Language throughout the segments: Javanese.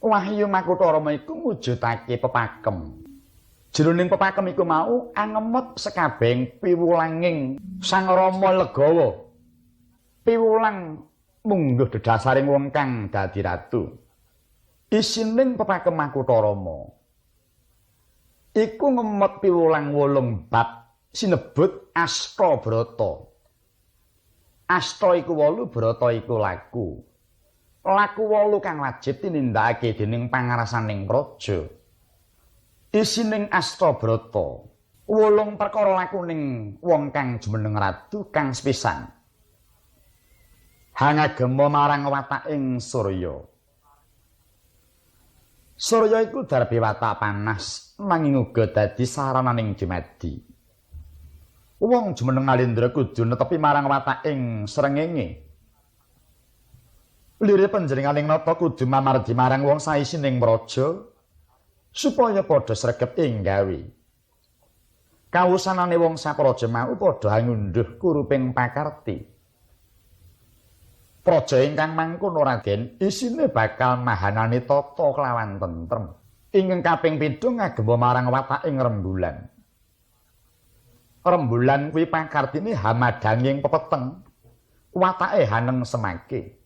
Wahyu Makutha Rama iku mujudake pepakem. Jroning pepakem iku mau angemot sekabehing piwulanging Sang Rama Legawa. Piwulang mungguh dedasaring wong kang dadi ratu. Isining pepakem Makutha Rama iku ngemot piwulang 8 bab sinebut Astabrata. Asta iku 8, brata iku laku. Laku 8 kang wajib tinindakake dening pangarasaning praja. Isining Astabrata 8 perkara lakuning wong kang jumeneng ratu kang sepisan. Hangagema marang wataking surya. Surya iku darbe watak panas nanging uga dadi sarananing dumadi. Wong jumeneng Nalendra kudu netepi marang wataking srengenge. Lire panjenenganing nata kudu mamardi marang wong saisining praja supaya padha sregep ing gawe. Kawusanane wong sapraja mau padha ngunduh kuruping pakarti. Praja ingkang mangkono Raden isine bakal mahanani tata kelawan tentrem. Ingkang kaping 7 ngagema marang wataking rembulan. Rembulan kuwi pakartine hamadanging pepeteng, watake haneng semake.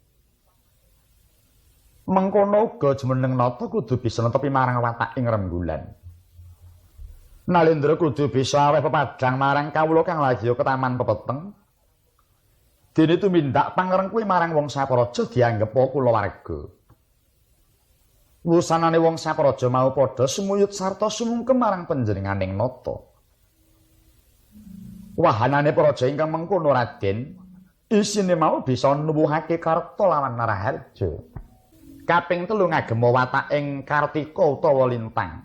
Mengkono uga jumeneng nata kudu bisa netepi marang wataking rembulan. Nalendra kudu bisa aweh pepadhang marang kawula kang lagi ketaman pepeteng. Dene tumindak pangreng kuwi marang wong sapraja dianggep kulawarga. Wusanane wong sapraja mau padha sumuyut sarta sumungkem marang panjenenganing nata. Wahanane praja ingkang mengkono Raden, isine mau bisa nuwuhake karta lawan naraharja. Kaping 3 ngagema wataking Kartika utawa lintang.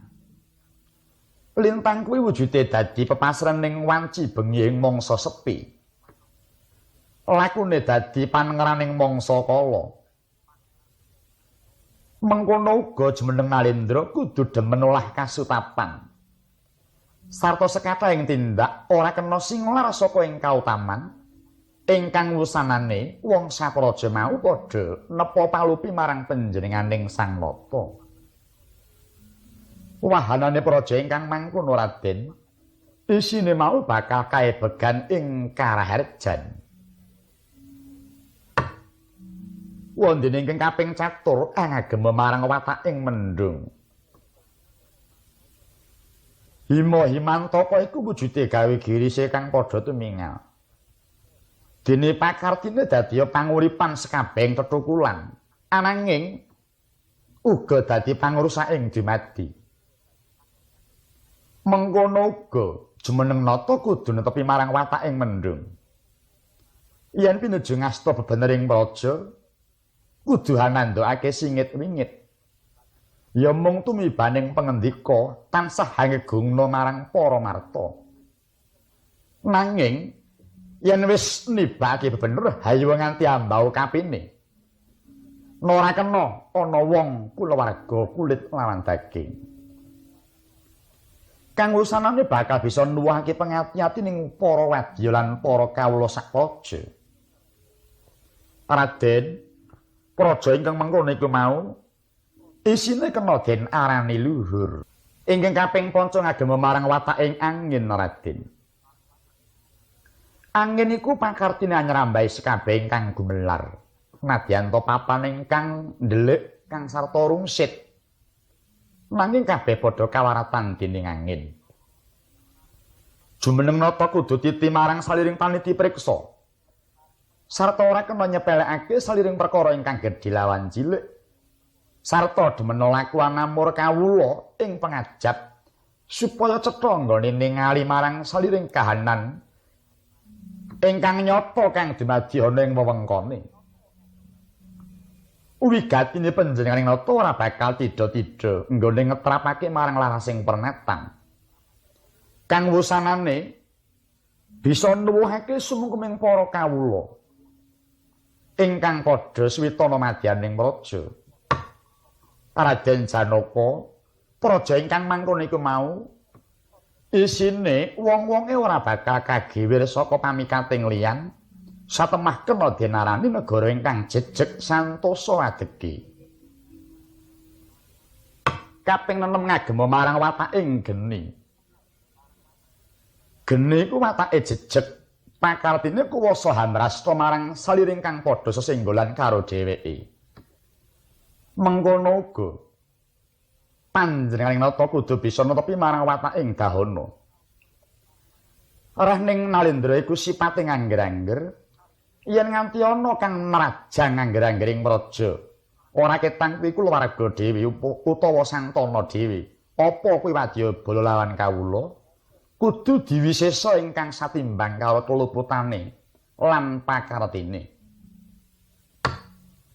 Lintang kuwi wujude dadi pepasrening wanci bengi ing mangsa sepi. Lakune dadi panengeraning mangsa kala. Mengkono uga jumeneng Nalendra kudu demen olah kasutapan. Sarta sekathahing tindak ora kena singlar saka ing kautaman ingkang wusanane wong sapraja mau padha nepa palupi marang panjenenganing Sang Nata. Wahanane praja ingkang mangkono Raden, isine mau bakal kaebegan ing karaharjan. Wondene ingkang kaping 4 angagema marang wataking mendhung. Hima himantaka iku wujude gawe girise kang padha tumingal. Dene pakartine dadi panguripan sekabehing tethukulan, ananging uga dadi pangrusaking dumadi. Mengkono uga jumeneng nata kudu netepi marang wataking mendhung. Yen pinuju ngasta bebenering praja, kudu hanandhokake singit wingit. Ya mung tumibaning pangendika tansah hangegungna marang para marta. Nanging yen wis nibake bebener hayu nganti ambau kapine. Ora kena ana wong kulawarga kulit lawan daging. Kang urusanane bakal bisa nuwuhake pengati-ati ning para wadya lan para kawula sapraja. Raden, praja ingkang mengkono iku mau isine kena den arani luhur. Ingkang kaping 5 ngagema marang wataking angin Raden. Angin iku pakartine nyrambahi sekabeh ingkang gumelar. Nadyan to papan ingkang ndelik kang sarta rungsit. Nanging kabeh padha kawaratan dening angin. Jumeneng nata kudu titi marang saliring paniti priksa. Sarta ora kena nyepelekake saliring perkara ingkang gedhe lawan cilik. Sarta demen laku anamur kawula ing pangajap supaya cetha nggone ningali marang saliring kahanan ingkang nyata kang dumadi ana ing wewengkone. Wigatine panjenenganing nata ora bakal tidha-tidha nggone ngetrapake marang larasing pernatan. Kang wusanane bisa nuwuhake sumungkeming para kawula ingkang padha switana madyaning praja. Raden Janaka, praja ingkang mangkono iku mau isine wong-wonge ora bakal kagiwir saka pamikating liyan, satemah kena denarani negara ingkang jejeg santosa adege. Kaping 6 ngagem marang wataking geni. Geni iku watake jejeg, pakartine kuwasa hamrasta marang saliring kang padha sesenggolan karo dheweke. Mengkono uga panjenenganing nata kudu bisa netepi marang wataking dahana. Rehning Nalendra iku sipate ngangger-angger yen nganti ana kang mrajang ngangger-anggering praja. Ora ketang kuwi kulawarga dhewe utawa santana dhewe. Apa kuwi wadyabala lawan kawula? Kudu diwisesa ingkang satimbang karo keluputane lan pakartine.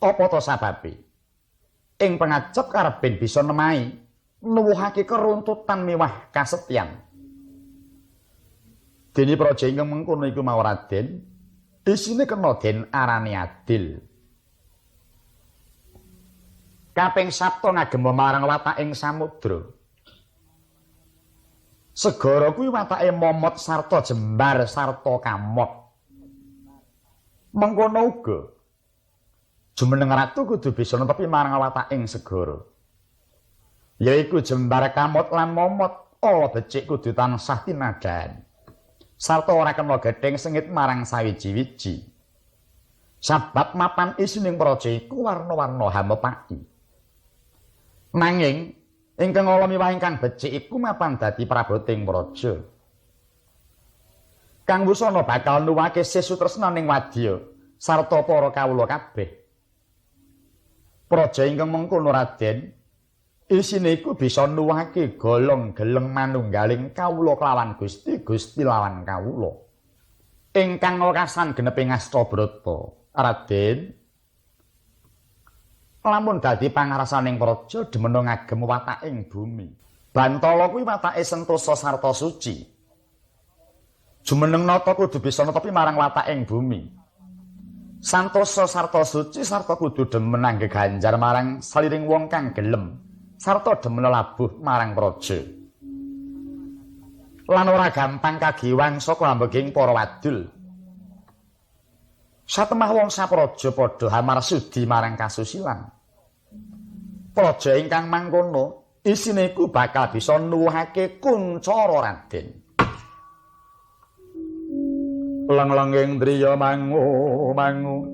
Apa to sababe? Ing pangacep kareben bisa nemahi nuwuhake keruntutan miwah kasetyan. Dene praja ingkang mengkono iku mau Raden, isine kena den arani adil. Kaping sapta ngagem marang wataking samudra. Segara kuwi watake momot sarta jembar sarta kamot. Mengkono uga jumeneng ratu kudu bisa netepi marang wataking segara. Yaiku jembar kamot lan momot ala becik kudu tansah tinadhan. Sarta ora kena gething sengit marang sawiji-wiji. Sabab mapan isining praja iku warna-warna hamepaki. Nanging ingkang ala miwah ingkang becik iku mapan dadi praboting praja. Kang wusana bakal nuwake sesutresna ning wadya sarta para kawula kabeh. Praja ingkang mengkono Raden, isine iku bisa nuwake golong geleng manunggaling kawula kelawan Gusti, Gusti lawan kawula. Ingkang wekasan geneping Astabrata, Raden, lamun dadi pangrasaning praja demena ngagem wataking bumi. Bantala kuwi watake sentosa sarta suci. Jumeneng nata kudu bisa netepi marang wataking bumi. Santosa sarta suci sarta kudu demen anggeganjar marang saliring wong kang gelem sarta demen labuh marang praja. Lan ora gampang kagiwang saka ambeging para wadul. Satemah wong sapraja padha hamarsudi marang kasusilan. Praja ingkang mangkono isine iku bakal bisa nuwuhake kuncara Raden. Leng-lenging driya mangu mangu.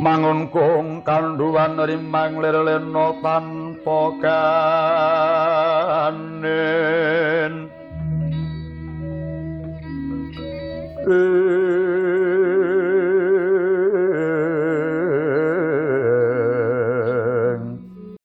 Mangun kung kandhuwan rimang lir-lena tanpa kanen.